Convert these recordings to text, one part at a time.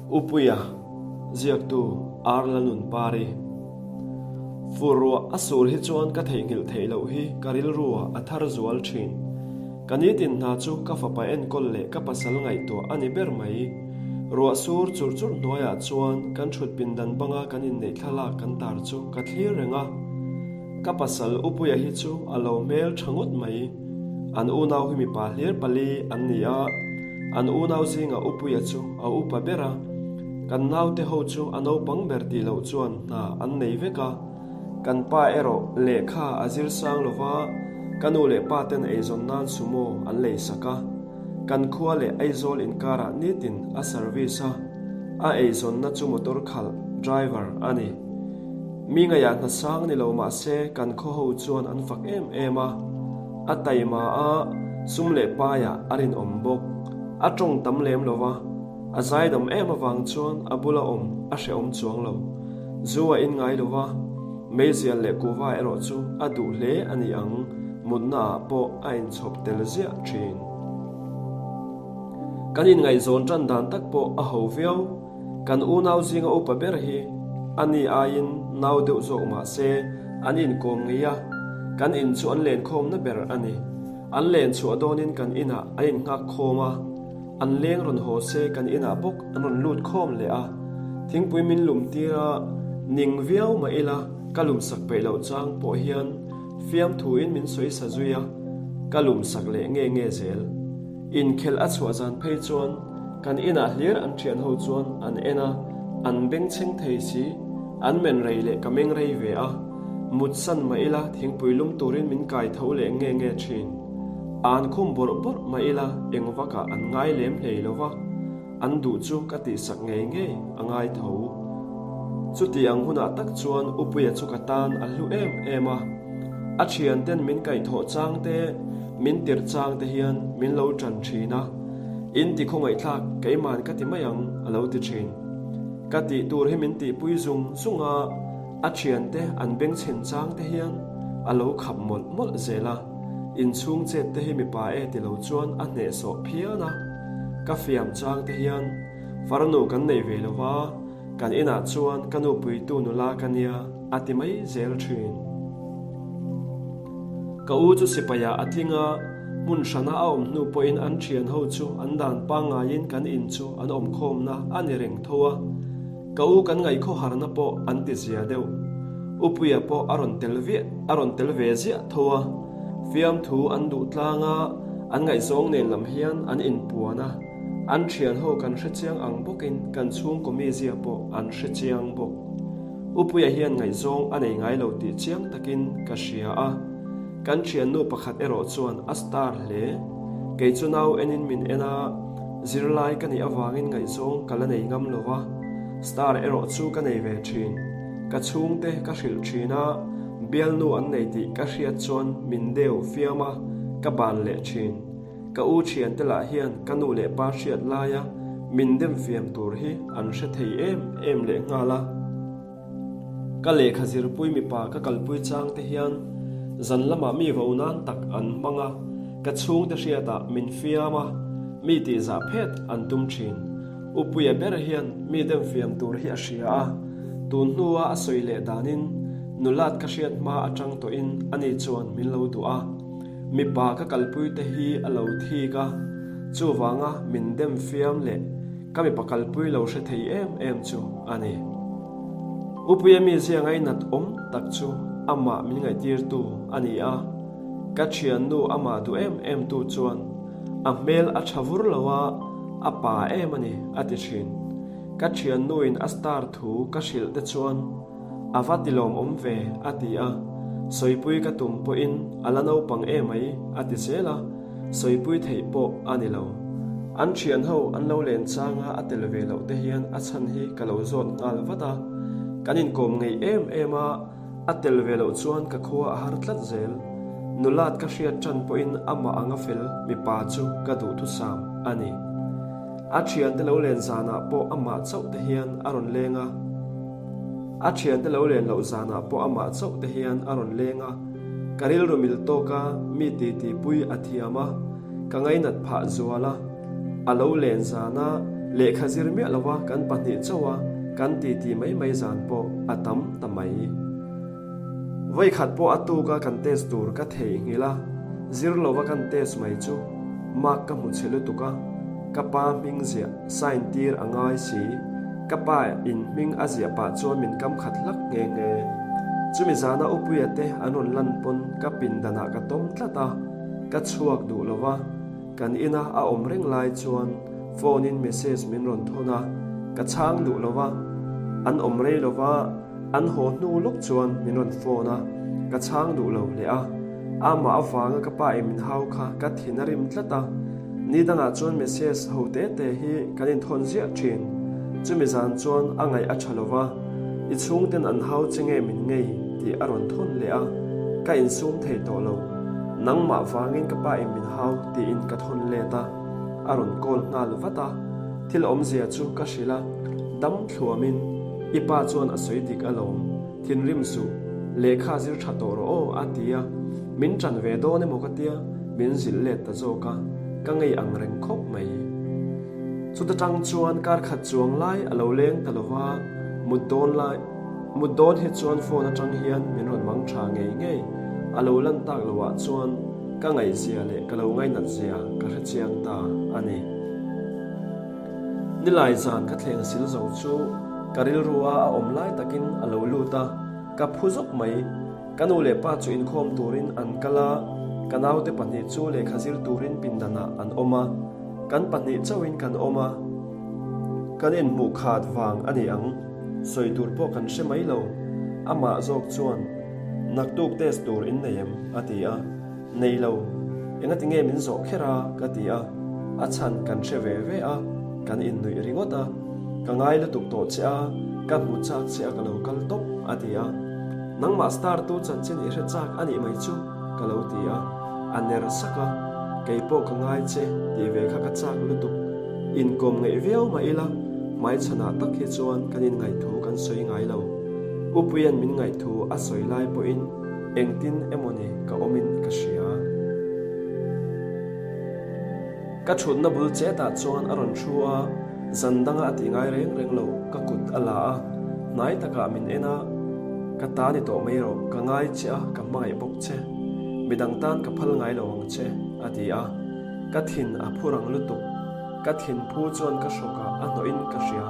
Upuia, ziaktu Arla Nunpari. Fur ruah a sur hi chuan ka theihnghilh theih loh hi ka rilru ah a thar zual thin. Ka nitin hna chu ka fapa enkawl leh ka pasal ngaihtuah a ni ber mai. Ruah sur churh churh hnuaiah chuan kan thut pindan banga kan inneih thlalak kan tar chu ka thlir reng a. Ka pasal Upuia hi chu a lo hmel tha ngawt mai. An unau hi mipa hlir pali an ni a, an unau zingah Upuia chu a upa ber a. Kan naute ho chu a naupang ber tih loh chuan hna an nei vek a. Kan pa erawh lehkha a zir sang lo va, ka nu leh pa ten eizawn nan sumo an lei sak a. Kan khua leh Aizawl inkarah nitin a service a, a eizawnna chu motor khalh, driver, a ni. Mi ngaihah hna sang ni lo mah se kan khaw ho chuan an fak em em a, a taima a, sum leh paiah a rinawm bawk. A tawng tam lem lo va, a zaidam em avang chuan a bula awm a hrehawm chuang lo. Zu a in ngai lo va, meizial leh kuhva erawh chu a duh hle a ni ang, mutna ah pawh a inchhawp tel ziah thin. Kan inngaihzawn tan dan tak pawh a ho viau. Kan unau zinga upa ber hi a ni aiin nau deuh zawk mah se an inkawm ngei a, kan in chu an lenkhawmna ber a ni. An len chhuah dawnin kan inah an innghak khawm a, an leng rawn haw se kan inah bawk an rawn lut khawm leh a. Thingpui min lum tir a, ning viau mah ila ka lumsak peih loh chang pawh hian fiamthuin min sawi sa zui a, ka lumsak leh nge nge zel. Inkhelh a chhuah zan phei chuan kan inah hlir an thian ho chuan an en a, an bengchheng thei si, an men rei leh ka meng rei ve a, mut san mah ila thingpui lum turin min kai tho leh nge nge thin. An khum bawrh bawrh mah ila eng vakah an ngai lem hlei lo va, an duh chu ka tihsak ngei ngei a ngai tho. Chuti ang hunah tak chuan Upuia chu ka tan a hlu em em a, a thianten min kaihthawh chang te, min tirh chang te hian min lo tan thin a, in ti khawngaihthlak keiman ka ti mai ang a lo ti thin. Ka tih tur hi min tihpui zung zung a, a thiante an bengchhen chang te hian a lo khap mawlh mawlh zel a, inchhung chet te hi mipa e ti lo chuan a hnehsawh phian a, ka fiam chang te hian farnu kan nei ve lo va, kan inah chuan ka nupuitu nula ka nia a ti mai zel thin. Ka u chu sipaiah a tling a, hmun hrana a awm hnu pawhin an thian ho chu an dan pangngaiin kan in chu an awm khawmna a ni reng tho a, ka u kan ngaihkhawharna pawh an ti zia deuh. Upuia pawh a rawn tel viah a rawn tel ve ziah tho a, fiamthu an duh tlang a, an ngaihzawng nen lam hian an inpuan a, an thian ho kan hre chiang ang bawkin kan chhungkaw mizia pawh an hre chiang bawk. Upuia hian ngaihzawng a nei ngai lo tih chiang takin ka hria a, kan thiannu pakhat erawh chuan a star hle. Kei chu nau enin min en a, zirlai ka nih avangin ngaihzawng ka la nei ngam lo va, star erawh chu ka nei ve thin. Ka chhungte ka hrilh thin a, bialnu an nei tih ka hriat chuan min deuh fiam a, ka ban leh thin. Ka u thiante lah hian ka nu leh pa hriat laia min dem fiam tur hi an hre thei em em leh nghal a. Ka lehkha zirpui mipa ka kalpui chang te hian zan lamah mi vo nan tak an hmang a, ka chhungte hriatah min fiam a, mi tihzah phet an tum thin. Upuia ber hian mi dem fiam tur hi a hria a, tun hnua a sawi leh danin nulat ka hriat hma atang tawhin ani chuan min lo duh a. Mipa ka kalpui te hi a lo thik a, chuvanga min dem fiam leh ka mipa kalpui lo hre thei em em chu a ni. Upuia mizia ngainat awm tak chu amah min ngaihtirtu a ni a, ka thiannu amah duh em em tu chuan a hmel a tha vur lo a, a pa em a ni a ti thin. Ka thiannuin a star thu ka hrilh te chuan A va ti lawmawm ve, a ti a. Sawipui ka tum pawhin a la naupang e mai, a ti zel a. Sawipui theih pawh a ni lo. An thian ho an lo len changa a tel ve loh te hian a chhan hi ka lo zawt nghal vat a. Kan inkawm ngei em em a, a tel ve loh chuan ka khua a har tlat zel. Nulat ka hriat tan pawhin amah anga fel mipa chu ka duhthusam a ni. A thiante lo len zanah pawh amah chauh te hian a rawn leng a. A thiante lo len loh zanah pawh amah chauh te hian a rawn leng a, ka rilru mil tawka mi titi pui a thiam a, ka ngainat phah zual a. A lo len zana Lehkha zir miah lova kan pahnih chauh a kan titi mai mai zan pawh a tam ta mai. Vawikhat pawh a tuk a kan test tur ka theihnghilh a, zir lova kan test mai chu mark ka hmu chhe lutuk a, ka pa hming ziah sign tir a ngai si. Ka pa in hming a ziah pah chuan min kam khat hlak nghe nghe. Chumi zana Upuia te an rawn lan pawn ka pindanah ka tawm tlat a, ka chhuak duh lova. Kan ina a awm reng lai chuan phone in message min rawn thawn a, ka chhang duh lo va, an awm rei lo va, an haw hnu lawk chuan min rawn phone a, ka chhang duh lo leh a. Amah avanga ka pa in min hau kha ka thin a rim tlat a, ni dangah chuan message ho te te hi kan inthawn ziah thin. Chumi zan chuan a ngaih a tha lo va, i chhungten an hau che nge min ngei tih a rawn thawn leh a, ka insum thei tawh lo. Nangmah vangin ka pa in min hau tiin ka thawn let a, a rawn call nghal vat a, thil awmzia chu ka hrilh a, dam thluamin i pa chuan a sawi dik alawm, thinrim suh, lehkha zir tha tawh rawh aw a ti a, min tan ve dawn emaw ka tia min zilh let ta zawk a, ka ngei ang reng khawp mai. Chuta tang chuan kar khat chuang lai a lo leng ta lova, mut dawn lai. Mut dawn hi chuan phone atang hian min rawn mang tha ngei ngei. A lo lan tak lo ah chuan ka ngaihzia leh ka lo ngainat zia ka hre chiang ta a ni. Nilai zan ka thleng sil zo chu ka rilru a a awm lai takin a lo lut a, ka phu zawk mai. Ka nu leh pa chu inkhawm turin an kal a, ka naute pahnih chu lehkha zir turin pindanah an awm a. Kan pahnih chauhin kan awm a, kan inhmuh khat vang a ni ang. Sawi tur pawh kan hre mai lo. Amah zawk chuan, Naktuk test tur in nei em? a ti a. Nei lo. Engati nge min zawh kher a? ka ti a. A chhan kan hre ve ve a, kan innuih ringawt a. Ka ngai lutuk tawh che a, ka hmu chak che a ka lo kal tawp, a ti a. Nangmah star tu chanchin i hre chak a nih mai chu, ka lo ti a. A ner sak a, Kei pawh ka ngai che tih ve kha ka chak lutuk. Inkawm ngeih viau mah ila, hmaichhanah tak hi chuan kan inngaihthu kan sawi ngai lo. Upuia'n min ngaihthu a sawi lai pawhin engtin emawni ka awmin ka hria. Ka thutna bul chetah chuan a rawn thu a, zan danga a tih ngai reng reng lo, ka kut a la a, hnai takah min en a, Ka ta ni tawh mai rawh, ka ngai che a, ka hmangaih bawk che. Midang tan ka phal ngai lo ang che, a ti a. Ka thin a phu rang lutuk. Ka thin phu chuan ka hrawkah a hnawhin ka hria.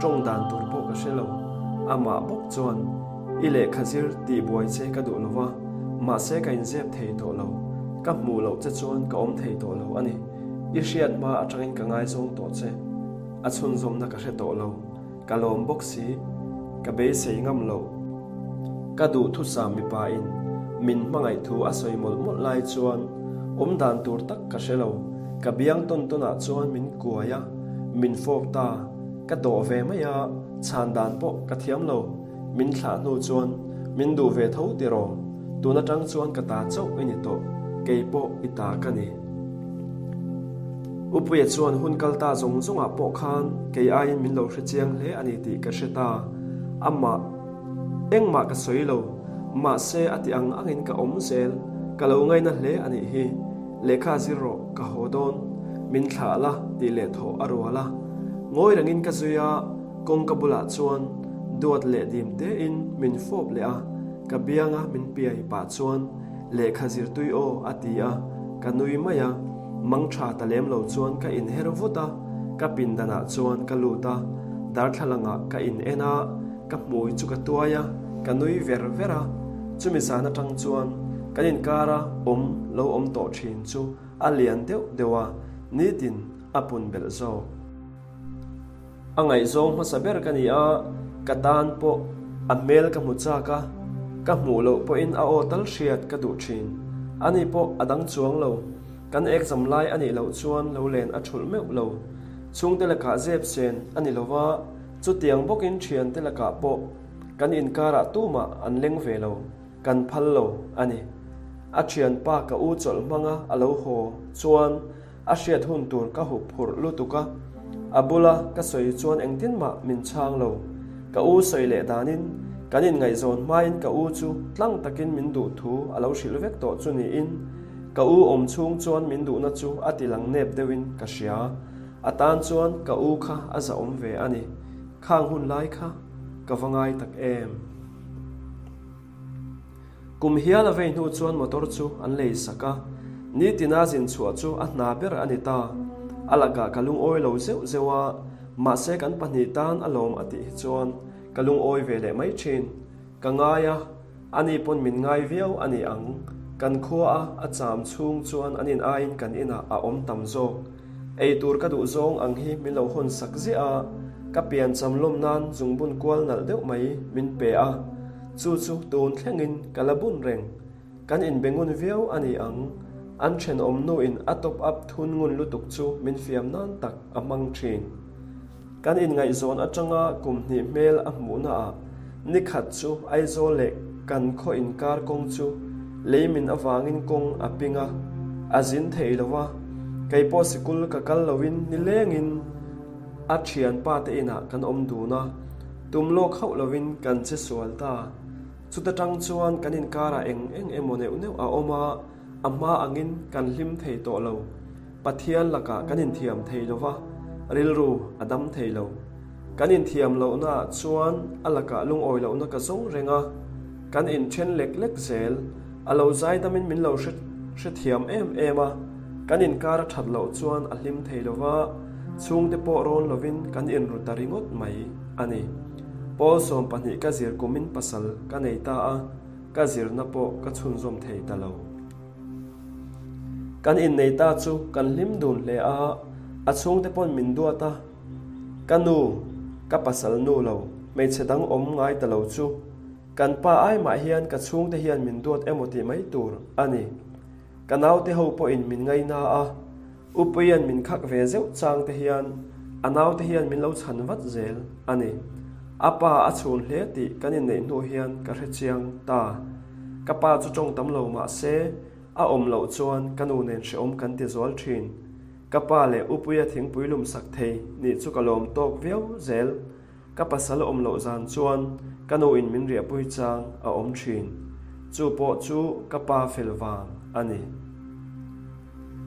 Tawng dan tur pawh ka hre lo. Amah bawk chuan, I lehkha zir tih buai che ka duh lo va, mahse ka inzep thei tawh lo. Ka hmuh loh che chuan ka awm thei tawh lo a ni. I hriat hma atangin ka ngaizawng tawh che. A chhunzawmna ka hre tawh lo. Ka lawm bawk si, ka beisei ngam lo. Ka duhthusam mipa in min hmangaih thu a sawi mawlh mawlh lai chuan awm dan tur tak ka hre lo. Ka biang tawn tawn ah chuan min kuai a, min fawk ta. Ka dawh ve mai a, chhan dan pawh ka thiam lo. Min thlah hnu chuan min duh ve tho tiraw? Tun atang chuan ka ta chauh i ni tawh, kei pawh i ta ka ni. Upuia chuan hun kal ta zawng zawngah pawh khan kei aiin min lo hre chiang hle a ni tih ka hre ta. Amah engmah ka sawi lo, mahse a ti ang angin ka awm zel, ka lo ngaina hle a nih hi. Lehkha zir rawh, ka haw dawn, min thlah la tih leh thawh a rual a. Ngawi rengin ka zui a, kawngka bulah chuan duat leh dim tein min fawp leh a, ka bianga min piai pah chuan Lehkha zirtui aw a ti a, ka nui mai a, mang tha ta lem lo chuan ka inher vut a, ka pindanah chuan ka lut a, darthlalangah ka in en a, ka hmui chu ka tuai a, ka nui ver ver a, chumi zan atang chuan kan inkara awm lo awm tawh thin chu a lian deuh deuh a, nitin a pun belh zawk. A ngaihzawng hmasa ber ka ni a, ka tan pawh a hmel ka hmu chak a, ka hmuh loh pawhin a aw tal hriat ka duh thin. Ani pawh a dang chuang lo, kan exam lai a nih loh chuan lo len a thulh meuh lo. Chhungte lakah zep sen a ni lo va, chutiang bawkin thiante lakah pawh kan inkarah tumah an leng ve lo, kan phal lo a ni. A thianpa ka u chawlh hmanga a lo haw chuan A hriat hun tur ka hup phurh lutuk a, a bula ka sawi chuan engtin mah min chhang lo. Ka u sawi leh danin kan inngaihzawn hmain ka u chu tlang takin min duh thu a lo hrilh vek tawh chu niin ka u awm chhung chuan min duhna chu a ti lang nep deuhin ka hria. A tan chuan ka u kha a zahawm ve a ni. Khang hun lai kha ka va ngai tak em. Kum hial a vei hnu chuan motor chu an lei sak a, nitina zin chhuah chu a hna ber a ni ta. A lakah ka lungawi lo zeuh zeuh a, mahse kan pahnih tan a lawm a tih hi chuan ka lungawi ve leh mai thin. Ka ngai a, ani pawn min ngai viau a ni ang. Kan khua a a cham chhung chuan an in aiin kan inah a awm tam zawk. Ei tur ka duh zawng ang hi min lo hawn sak ziah a, ka piancham lawm nan zungbun kual nalh deuh mai min pe a, chu chu tun thlengin ka la bun reng. Kan inbe ngun viau a ni ang, an thenawm nuin a top up thun ngun lutuk chu min fiam nan tak a hmang thin. Kan inngaihzawn atanga kum hnih hmel a hmuhna ah ni khat chu Aizawl leh kan khaw inkar kawng chu lei min avangin kawng a ping a, a zin thei lo a, kei pawh sikul ka kal loin nilengin a thianpa te inah kan awm dun a, tum lawk hauh loin kan che sual ta. Chuta tang chuan kan inkarah eng eng emaw neuh neuh a awm a, a hma angin kan hlim thei tawh lo. Pathian lakah kan inthiam thei lo va, rilru a dam thei lo. Kan inthiam lohnaah chuan a lakah lungawi lohna ka zawng reng a, kan inthen lek lek zel. A lo zaidamin min lo hrethiam em em a, kan inkar a that loh chuan a hlim thei lo va, chhungte pawh rawn lovin kan inru ta ringawt mai a ni. Paul 12 ka zir kumin pasal ka nei ta a, ka zirna pawh ka chhunzawm thei ta lo. Kan innei ta chu kan hlim dun hle a, a chhungte pawn min duat a, ka nu, ka pasal nu lo, hmeichhe dang awm ngai ta lo chu kan pa ai mah hian ka chhungte hian min duat emaw tih mai tur a ni. Ka naute ho pawhin min ngaina a, Upuia'n min khak ve zeuh chang te hian a naute hian min lo chhan vat zel a ni. A pa a chhun hle tih kan inneih hnu hian ka hre chiang ta. Ka pa chu tawng tam lo mah se, a awm loh chuan ka nu nen hrehawm kan ti zual thin. Ka pa leh Upuia thingpui lum sak thei nih chu ka lawm tawk viau zel. Ka pasal awm loh zan chuan ka nuin min riahpui chang a awm thin. Chu pawh chu ka pa fel vang a ni.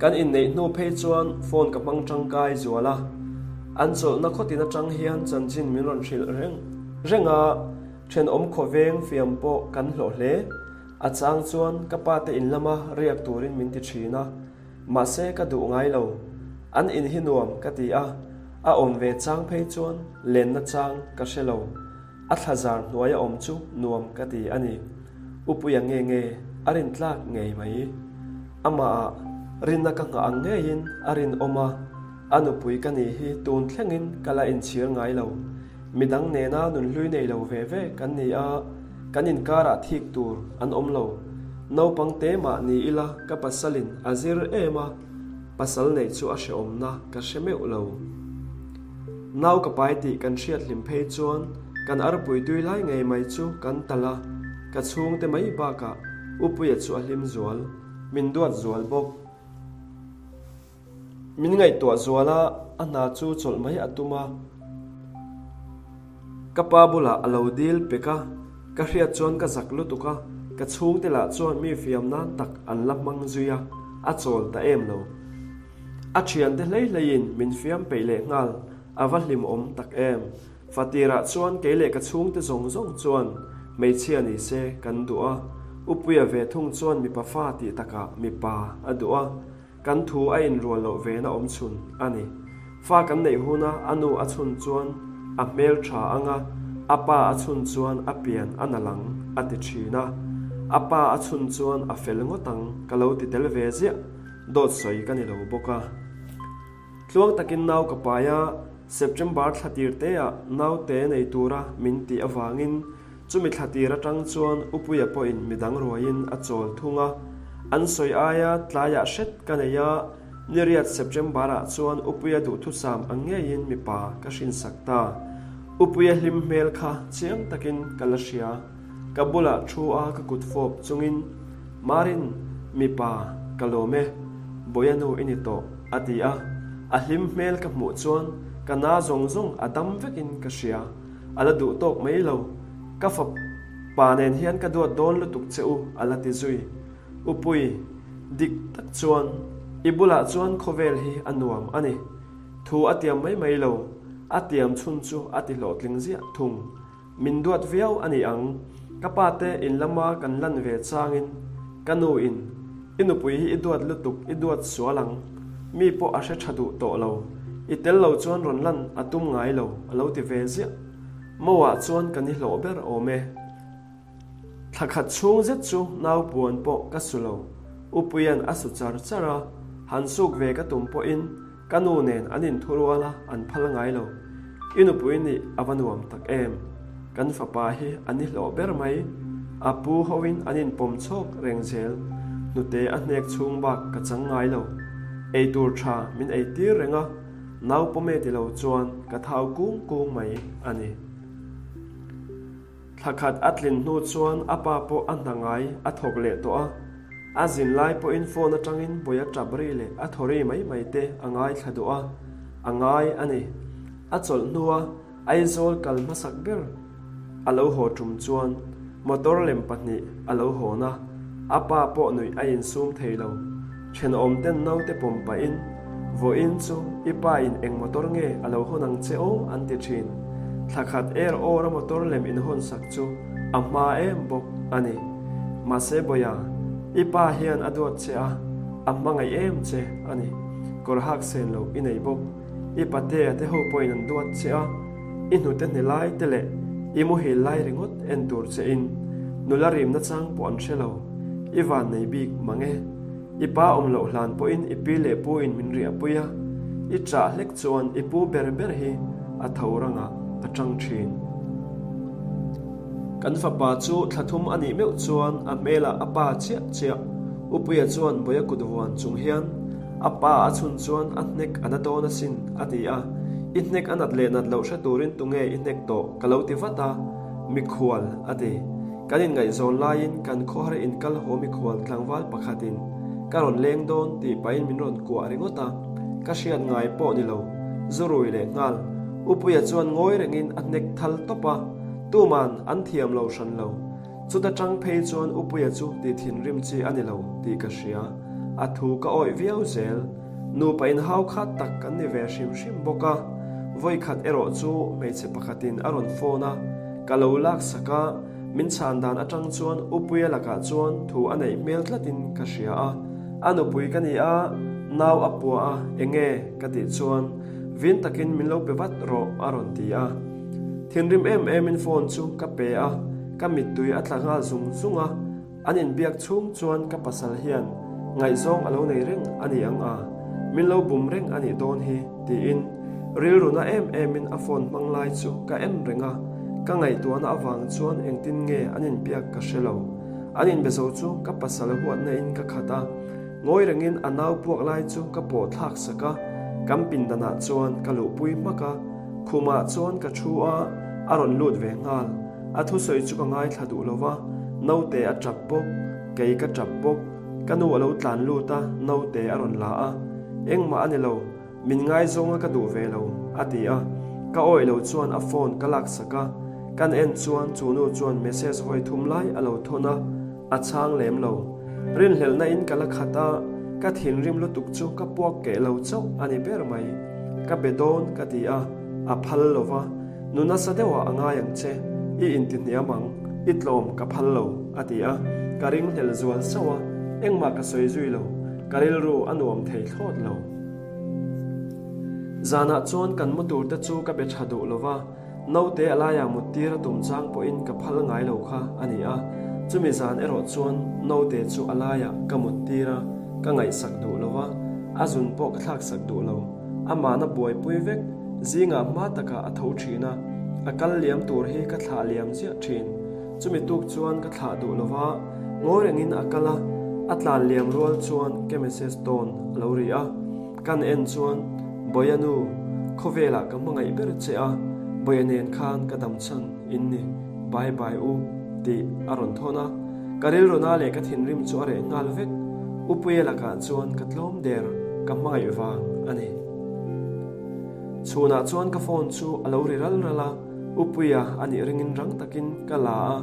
Kan inneih hnu phei chuan phone ka hmang tangkai zual a. An chawlhna khawtin atang hian chanchin min rawn hrilh reng reng a, thenawm khawveng fiam pawh kan hlawh hle. A chang chuan ka pa te in lama riak turin min ti thin a. Mahse ka duh ngai lo. An in hi nuam ka ti a, a awm ve chang phei chuan lenna chang ka hre lo. A thla zar hnuai a awm chu nuam ka ti a ni. Upuia nge nge a rin tlak ngei mai. Amah ah rinna ka nghah ang ngeiin a rinawm a, a nupui ka nih hi tun thlengin ka la inchhir ngai lo. Midang nena nunhlui nei lo ve ve kan ni a, kan inkarah thik tur an awm lo. Naupang te mah ni ila ka pasalin a zir em a, pasal neih chu a hrehawmna ka hre meuh lo. Nau ka pai tih kan hriat hlim phei chuan kan arpui tui lai ngei mai chu kan talh a, ka chhungte mai bakah Upuia chu a hlim zual, min duat zual bawk. Min ngaihtuah zual a, a hna chu chawlh mai a tum a. Ka pa bulah a lo dil pek a, ka hriat chuan ka zak lutuk a, ka chhungte lah chuan mi fiam nan tak an la hmang zui a, a chawl ta em lo. A thiante hlei hleiin min fiam peih leh nghal, a va hlimawm tak em. Fatirah chuan kei leh ka chhungte zawng zawng chuan hmeichhia ni se kan duh a, Upuia ve thung chuan mipa fa tih takah mipa a duh a. Kan thu a inrual loh vena awm chhun a ni. Fa kan neih huna a nu a chhun chuan a hmel tha ang a, a pa a chhun chuan a pian a nalh ang a ti thin a. A pa a chhun chuan a fel ngawt ang ka lo ti tel ve ziah, dawt sawi ka ni lo bawk a. Tluang takin nau ka pai a, September thla tir teah naute nei tura min tih avangin Chumi thla tir atang chuan Upuia pawhin midang ruaiin a chawl thung a, an sawi aia tlaiah hret ka nei a, niriat September-ah chuan Upuia duhthusam ang ngeiin mipa ka hrinsak ta. Upuia hlim hmel kha chiang takin ka la hria, ka bulah thu a ka kut fawp chungin, Marin, mipa, ka lawm e, Bawia nu i ni tawh, a ti a, a hlim hmel ka hmuh chuan ka na zawng zawng a dam vekin ka hria. A la duh tawk mai lo. Ka fapa nen hian ka duat dawn lutuk che u, a la ti zui. Upui, dik tak chuan i bulah chuan khawvel hi a nuam a ni. Thu a tiam mai mai lo, a tiam chhun chu a ti hlawhtling ziah thung. Min duat viau a ni ang, ka pa te in lama kan lan ve changin ka nu in, I nupui hi i duat lutuk, i duat sual ang, mi pawh a hre tha duh tawh lo, i tel lo chuan rawn lan a tum ngai lo, a lo ti ve ziah. Mauah chuan ka ni hlawh ber awm e. Thla khat chhung zet chu nau puan pawh ka su lo. Upuia'n a su char char a, han suk ve ka tum pawhin ka nu nen an inthurual a, an phal ngai lo. I nupui nih a va nuam tak em? Kan fapa hi a ni hlawh ber mai. A pu hoin an inpawm chhawk reng zel. Hnute a hnek chhung bak ka chang ngai lo. Eitur tha min eitir reng a, nau pawme ti lo chuan ka thau kung kung mai a ni. Thla khat a tlin hnu chuan a pa pawh a hna ngai a thawk leh tawh a, a zin lai pawhin phone atangin bawi a tap ri leh a thaw ri mai mai te a ngaithla duh a, a ngai a ni. A chawlh hnua Aizawl kal hmasak ber a lo haw tum chuan motor lem pahnih a lo hawn a, a pa pawh nuih a insum thei lo. Thenawm ten naute pawm pahin, Vawiin chu i pa in eng motor nge a lo hawn ang che aw an ti thin. Thla khat er awr a motor lem in hawn sak chu a hma em bawk a ni. Mahse Bawia, i pa hian a duat che a, a hmangaih em che a ni. Kawr hak sen loh i nei bawk. I patea te ho pawhin an duat che a, i hnute hne lai te leh i muhil lai ringawt en tur che in nula rimna chang pawh an hre lo. I van nei bik mang e. I pa awm loh hlan pawhin i pi leh pu in min riahpui a, i chah hlek chuan i pu ber ber hi a tho rangah a tang thin. Kan fapa chu thla thum a nih meuh chuan a hmelah a pa chiah chiah. Upuia chuan Bawia kut vuan chung hian a pa a chhun chuan a hnek a na dawn asin a ti a, I hnek a nat leh nat loh hre turin tunge i hnek tawh ka lo ti vat a, mikhual a ti. Kan inngaihzawn laiin kan khawhar inkal haw mikhual tlangval pakhatin ka rawn leng dawn tih pahin min rawn kuah ringawt a, ka hriat ngai pawh ni lo, zu rui leh nghal. Upuia chuan ngawi rengin a hnek thal tawp a, tuman an thiam lo hran lo. Chuta tang phei chuan Upuia chu tih thinrim chi a ni lo tih ka hria, a thu ka awih viau zel. Nupa inhau khat tak kan ni ve hrim hrim bawk a, vawikhat erawh chu hmeichhe pakhatin a rawn phone a, ka lo laksak a, min chhan dan atang chuan Upuia lakah chuan thu a neih hmel tlatin ka hria a, a nupui ka ni a, nau a pua a, enge ka tih chuan vin takin min lo pe vat rawh a rawn ti a. Thinrim em emin phone chu ka pe a, ka mittui a tla nghal zung zung a. An inbiak chhung chuan ka pasal hian ngaihzawng a lo nei reng a ni ang a, min lo bum reng a nih dawn hi tiin rilru na em emin a phone hmang lai chu ka en reng a, ka ngaihtuahna avang chuan engtin nge an inbiak ka hre lo. An inbe zo chu ka pasal huatna in ka khat a, ngawi rengin a nau puak lai chu ka pawh thlak sak a, kan pindanah chuan ka luhpui hmak a, khumah chuan ka thu a, a rawn lut ve nghal. A thusawi chu ka ngaithla duh lo va, naute a tap bawk, kei ka tap bawk. Ka nu a lo tlan lut a, naute a rawn la a. Engmah a ni lo, min ngaizawnga ka duh ve lo, a ti a. Ka awih lo chuan a phone ka laksak a, kan en chuan chu nu chuan message vawi thum lai a lo thawn a, a chhang lem lo. Rinhlelhna in ka la khat a, ka thinrim lutuk chu ka puak keh lo chauh a ni ber mai. Ka be dawn ka ti a, a phal lo va. Nu nasa deuhah a ngai ang che, i inti hniam ang, i tlawm ka phal lo, a ti a. Ka ringhlel zual sauh a, engmah ka sawi zui lo, ka rilru a nuam thei thlawt lo. Zanah chuan kan mu tur te chu ka be tha duh lo va, naute a laiah mut tir a tum chang pawhin ka phal ngai lo kha a ni a. Chumi zan erawh chuan naute chu a laiah ka mut tir a, ka ngaihsak duh lo va, a zun pawh ka thlaksak duh lo. Amahna buaipui vek. Zingah hma takah a tho thin a, a kal liam tur hi ka thlah liam ziah thin. Chumi tuk chuan ka thlah duh lo va, ngawi rengin a kal a, a tlan liam rual chuan ka message tawn a lo ri a. Kan en chuan, Bawia nu, khawvelah ka hmangaih ber che a, Bawia nen khan ka dam chhan in ni, bye bye u, tih a rawn thawn a. Ka rilruna leh ka thinrim chu a reh nghal vek. Upuia lakah chuan ka tlawm der, ka hmangaih vang a ni. Chhunah chuan ka phone chu a lo ri ral ral a, Upuia a nih ringin rang takin ka la a,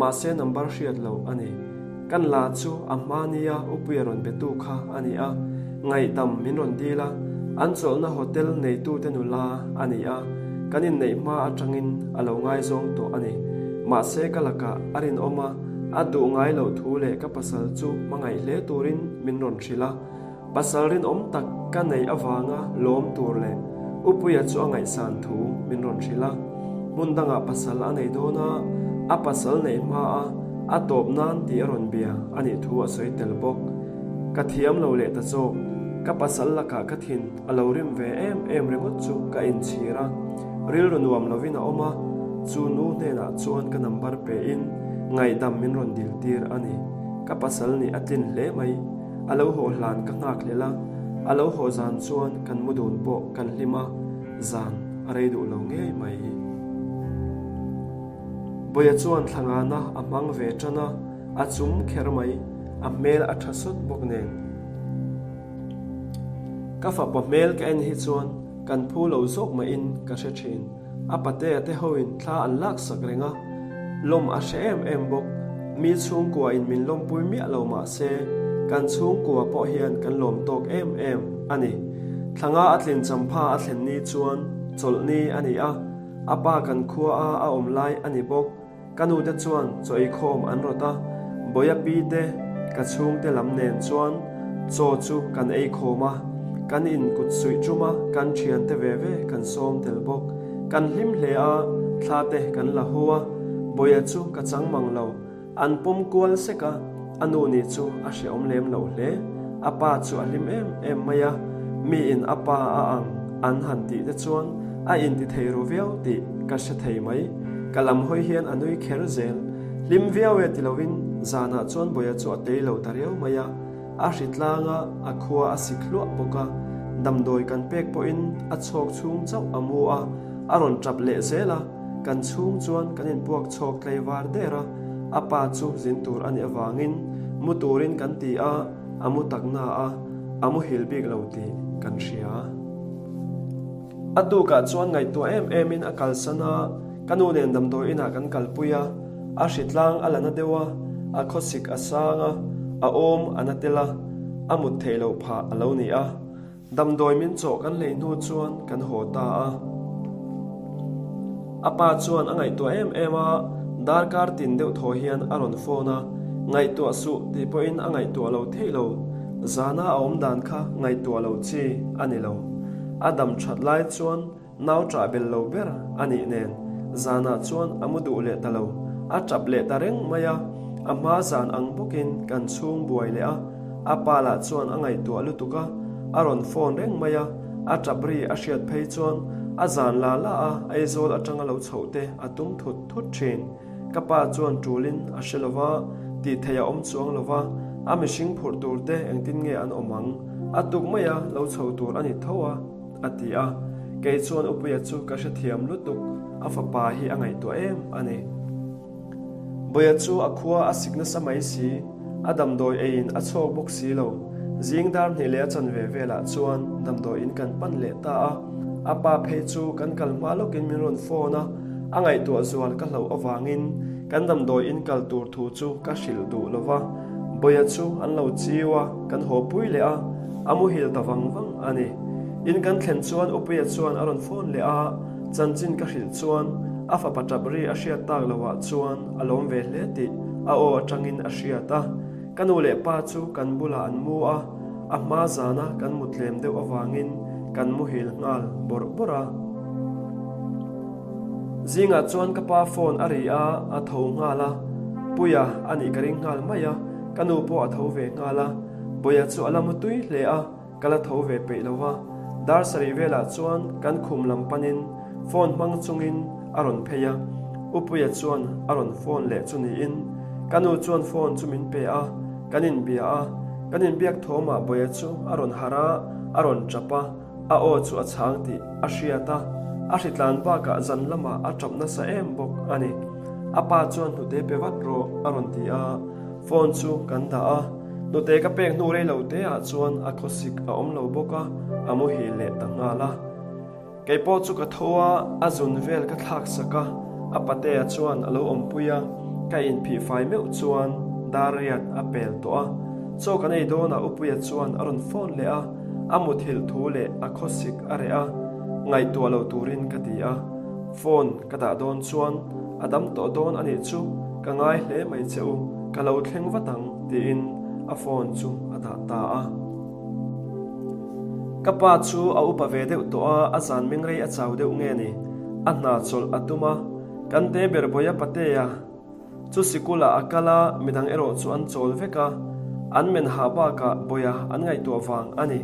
mahse number hriat loh a ni. Kan la chu a hma nia Upuia rawn betu kha a ni a, ngaihdam min rawn dil a, An chawlhna hotel neitute nula a ni a, kan inneih hma atangin a lo ngaizawng tawh a ni. Mahse ka lakah a rinawm a, a duh ngai loh thu leh ka pasal chu hmangaih hle turin min rawn hrilh a. Pasal rinawm tak ka neih avanga lawm tur leh Upuia chu a ngaihsan thu min rawn hrilh a. Hmun dangah pasal a nei dawn a, a pasal neih hma a a tawp nan tih a rawn bia a nih thu a sawi tel bawk. Ka thiam lo leh ta zawk, ka pasal lakah ka thin a lo rim ve em em ringawt chu ka inchhir a, rilru nuam lovin a awm a, chu nu hnenah chuan ka number pein ngaihdam min rawn dil tir a ni. Ka pasal nih a tlin hle mai, a lo haw hlan ka nghak hlel a, a lo haw zan chuan kan mu dun pawh kan hlim a, zan a rei duh lo ngei mai. Bawia chuan thlangana a hmang ve tan a, a chum kher mai, a hmel a tha sawt bawk nen. Ka fapa hmel ka en hi chuan kan phu lo zawk mahin ka hre thin. A patea te hoin thla an lak sak reng a, lawm a hre em em bawk. Mi chhungkua in min lawmpui miah lo mah se, kan chhungkua pawh hian kan lawm tawk em em a ni. Thlanga a tlin champha a thlen ni chuan chawlh ni a ni a, a pa kan khua a a awm lai a ni bawk. Ka nu te chuan chaw eikhawm an rawt a, Bawia pi te ka chhungte lam nen chuan chaw chu kan eikhawm a, kan in kut suih tum a, kan thiante ve ve kan sawm tel bawk. Kan hlim hle a, thla te kan la hu a, Bawia chu ka chang mang lo. An pawm kual sek a, a nu nih chu a hrehawm lem lo hle. A pa chu a hlim em em mai a, miin a pa a ang an han tih te chuan a inti thei ru viau tih ka hre thei mai. Ka lam hawi hian a nui kher zel. Hlim viau e ti lovin zanah chuan Bawia chu a tei lo ta riau mai a, a hri tlang a, a khua a sik hluah bawk a. Damdawi kan pek pawhin a chhawk chhung chauh a mu a, a rawn tap leh zel a. Kan chhung chuan kan inpuak chhawk tlei var der a, a pa chu zin tur a nih avangin mu turin kan ti a, a mu tak na a, a muhil bik lo tih kan hria. A tukah chuan ngaihtuah em emin a kalsan a, ka nu nen damdawi inah kan kalpui a, a hritlang a la na deuh a, a khawsik a sang a, a awm a na tel a, a mut theih loh phah a lo ni a. Damdawi min chawh kan lei hnu chuan kan haw ta a. A pa chuan a ngaihtuah em em a, darkar tin deuh thaw hian a rawn phone a, ngaihtuah suh tih pawhin a ngaihtuah lo thei lo, zana a awm dan kha ngaihtuah lo chi a ni lo. A dam that lai chuan Nau ṭah bel lo ber a nih nen zanah chuan a mu duh leh ta lo, a ṭap leh ta reng mai a, a hma zan ang bawkin kan chhung buai leh a, a pa lah chuan a ngaihtuah lutuk a, a rawn phone reng mai a, a ṭap ri a hriat phei chuan a zan la la a Aizawl aṭanga lo chhoh te a tum thut thut ṭhin. Ka pa chuan ṭulin a hre lo va, tih theih a awm chuang lo va, a mihring phurh tur te engtin nge an awm ang? A tuk maia lo chho tur a ni tho a. A ti a, kei chuan Upuia chu ka hrethiam lutuk, a fapa hi a ngaihtuah em a ni. Bawia chu a khua a sik nasa mai si, a damdawi eiin a chhawk bawk si lo. Zing dar hnih leh a chanve velah chuan damdawi in kan pan leh ta a, a pa phei chu kan kal hma lawkin min rawn phone a, a ngaihtuah zual ka hlauh avangin kan damdawi in kal tur thu chu ka hrilh duh lo va, Bawia chu an lo chiu a, kan haw pui leh a. A muhil ta vang vang a ni. In kan thlen chuan Upuia chuan a rawn phone leh a, chanchin ka hrilh chuan a fapa tap ri a hriat tak loh ah chuan a lawm ve hle tih a aw atangin a hriat a. Ka nu leh pa chu kan bulah an mu a, a hma zana kan mu tlem deuh avangin kan muhil nghal bawrh bawrh a. Zingah chuan ka pa phone a ri a, a tho nghal a, Puia a nih ka ring nghal mai a, ka nu pawh a tho ve nghal a. Bawia chu a la mu tui hle a, ka la tho ve peih lo va. Dar sarih velah chuan kan khum lam panin phone hmang chungin a rawn phei a, Upuia chuan a rawn phone leh chu niin ka nu chuan phone chu min pe a, kan inbia a, kan inbiak thawmah Bawia chu a rawn harh a, a rawn tap a, a aw chu a chhang tih a hriat a, a hritlan bakah zan lamah a tap nasa em bawk a ni. A pa chuan hnute pe vat rawh a rawn ti a, phone chu kan dah a. Hnute ka pek hnu rei lo te ah chuan a khawsik a awm lo bawk a, a muhil leh ta nghal a. Kei pawh chu ka tho a, a zun vel ka thlak sak a, a patea chuan a lo awmpui a, ka inphih fai meuh chuan dar riat a pel tawh a. Chaw kan ei dawnah Upuia chuan a rawn phone leh a. A muthilh thu leh a khawsik a reh a, ngaihtuah lo turin ka ti a. Phone ka dah dawn chuan a dam tawh dawn a nih chu, ka ngai hle mai che u, ka lo thleng vat ang tiin a phone chu a dah ta a. Ka pa chu a upa ve deuh tawh a, a zan meng rei a chau deuh nge ni, a hna chawlh a tum a, kan te ber Bawia Patea, Chu sikulah a kal a, midang erawh chu an chawl vek a, an men hah bakah Bawia an ngaihtuah vang a ni.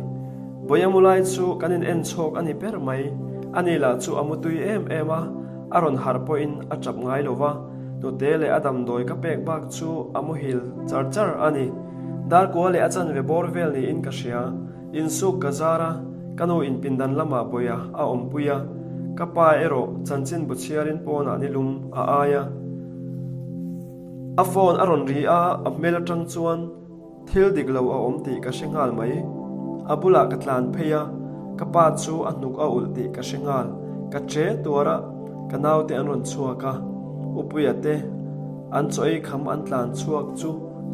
Bawia mu lai chu kan in en chhawk a ni ber mai. Ani lah chu a mutui em em a, a rawn harh pawhin a tap ngai lo va, hnute leh a damdawi ka pek bak chu a muhil char char a ni. Darkua leh a chanve bawr vel niin ka hria. Insuk ka zar a, ka nu in pindan lamah Bawia a awmpui a, ka pa erawh chanchin bu chhiarin pawnah nilum a ai a. A phone a rawn ri a, a hmel atang chuan thil dik lo a awm tih ka hre nghal mai. A bulah ka tlan phei a, ka pa chu a hnuk a ulh tih ka hre nghal. Ka che tuar a, ka naute an rawn chhuak a, Upuia te an chaw ei kham an tlan chhuak chu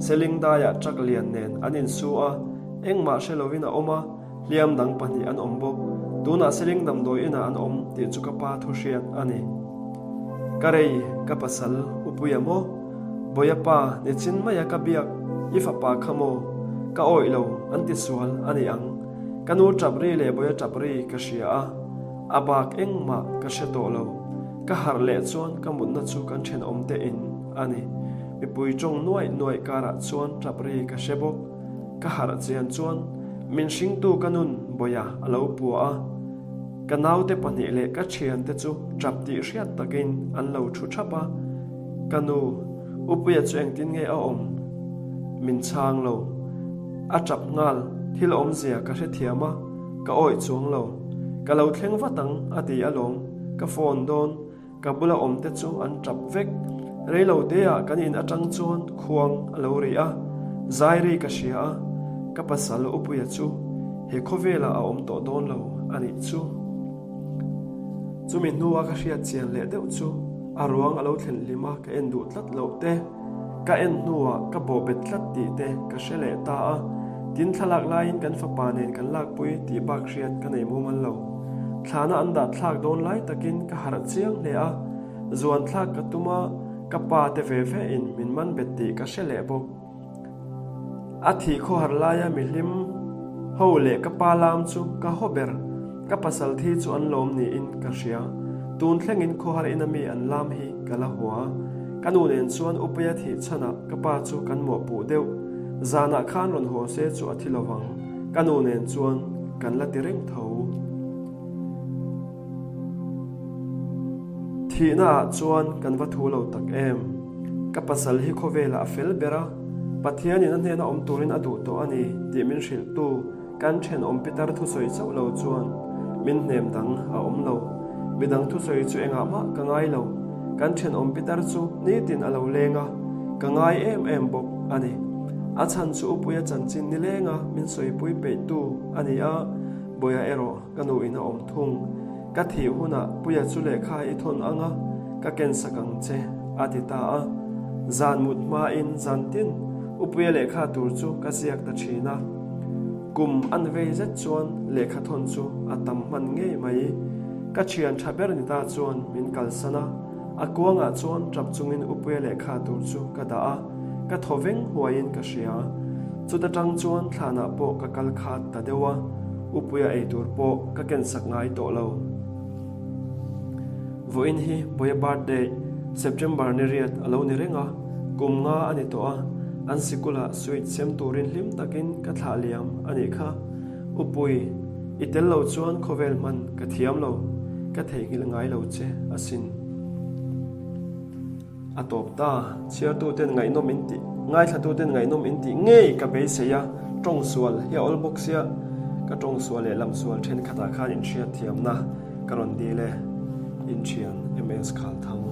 Seling daiah truck lian nen an insu a, Engmah hre lovin a awm a, hliam dang pahnih an awm bawk. Tunah Seling damdawi inah an awm tih chu ka pa thu hriat a ni. Ka rei, ka pasal, u Puia maw? Bawia pa, nichin maia ka biak, i fapa kha maw? Ka awih lo, an ti sual a ni ang. Ka nu tap ri leh Bawia tap ri ka hria a, a bak engmah ka hre tawh lo. Ka harh leh chuan ka mutna chu kan thenawm te in a ni. Mipui tawng nuaih nuaih karah chuan tap ri ka hre bawk. Ka harh chian chuan min hringtu ka nun Bawia a lo pua a, ka naute pahnih leh ka thiante chu tap tih hriat takin an lo thu thap a, ka nu, Upuia chu engtin nge a awm? Min chhang lo. A tap nghal, thil awmzia ka hrethiam a, ka awih chuang lo. Ka lo thleng vat ang a ti alawm, ka phone dawn. Ka bula awmte chu an tap vek. Reilo teah kan in atang chuan khuang a lo ri a, zai ri ka hria a, ka pasal Upuia chu he khawvelah a awm tawh dawn lo a nih chu. Chumi hnua ka hriat chian leh deuh chu a ruang a lo thlen hlim a ka en duh tlat loh te, ka en hnuah ka bawhbet tlat tih te ka hre leh ta a, tin thlalak laiin kan fapa nen kan lakpui tih bak hriat ka nei mumal lo. Thlana an dah thlak dawn lai takin ka harh chiang hle a, zuan thlak ka tum a, ka pa te ve ve in min man bet tih ka hre leh bawk. A thih khawhar laia mihlim ho leh ka pa lam chu ka haw ber, ka pasal thi chu an lawm niin ka hria. Tun thlengin khawhar ina mi an lam hi ka la hua. Ka nu nen chuan Upuia thih chhanah ka pa chu kan mawhpuh deuh. Zanah khan rawn haw se chu a thi lovang. Ka nu nen chuan kan la ti reng tho. Thihna ah chuan kan va thu lo tak em? Ka pasal hi khawvelah a fel ber a, Pathianin a hnena awm turin a duh tawh a ni tih min hrilhtu kan thenawm pitar thusawi chauh lo chuan min hnem dang a awm lo. Midang thusawi chu engah mah ka ngai lo. Kan thenawm pitar chu nitin a lo leng a, ka ngai em em bawk a ni. A chhan chu Upuia chanchin nilenga min sawipui peihtu a ni a, Bawia erawh ka nuin a awm thung. Ka thih hunah Puia chu lehkha i thawn ang a, ka kensak ang che, a ti ta a. Zan mut hmain zan tin Upuia lehkha tur chu ka ziak ta thin a. Kum an vei zet chuan lehkha thawn chu a tam hman ngei mai. Ka thian tha ber ni ta chuan min kalsan a. A kuangah chuan tap chungin Upuia lehkha tur chu ka dah a, ka thaw veng huaiin ka hria. Chuta tang chuan thlanah pawh ka kal khat ta deuh a, Upuia eitur pawh ka kensak ngai tawh lo. Vawiin hi Bawia birthday, September ni riat a lo ni reng a, kum nga a ni tawh a, an sikulah sweet sem turin hlim takin ka thlah liam a nih kha. Upui, i tel lo chuan khawvel hman ka thiam lo, ka theihnghilh ngai lo che asin. A tawp ta, chhiartuten ngaihnawm in tih, ngaithlatuten ngaihnawm in tih ngei ka beisei a, tawng sual hi a awl bawk sia, ka tawng sual leh lam sual thenkhatah khan inhriat thiamna ka rawn dil e, inthian MS Khalthang.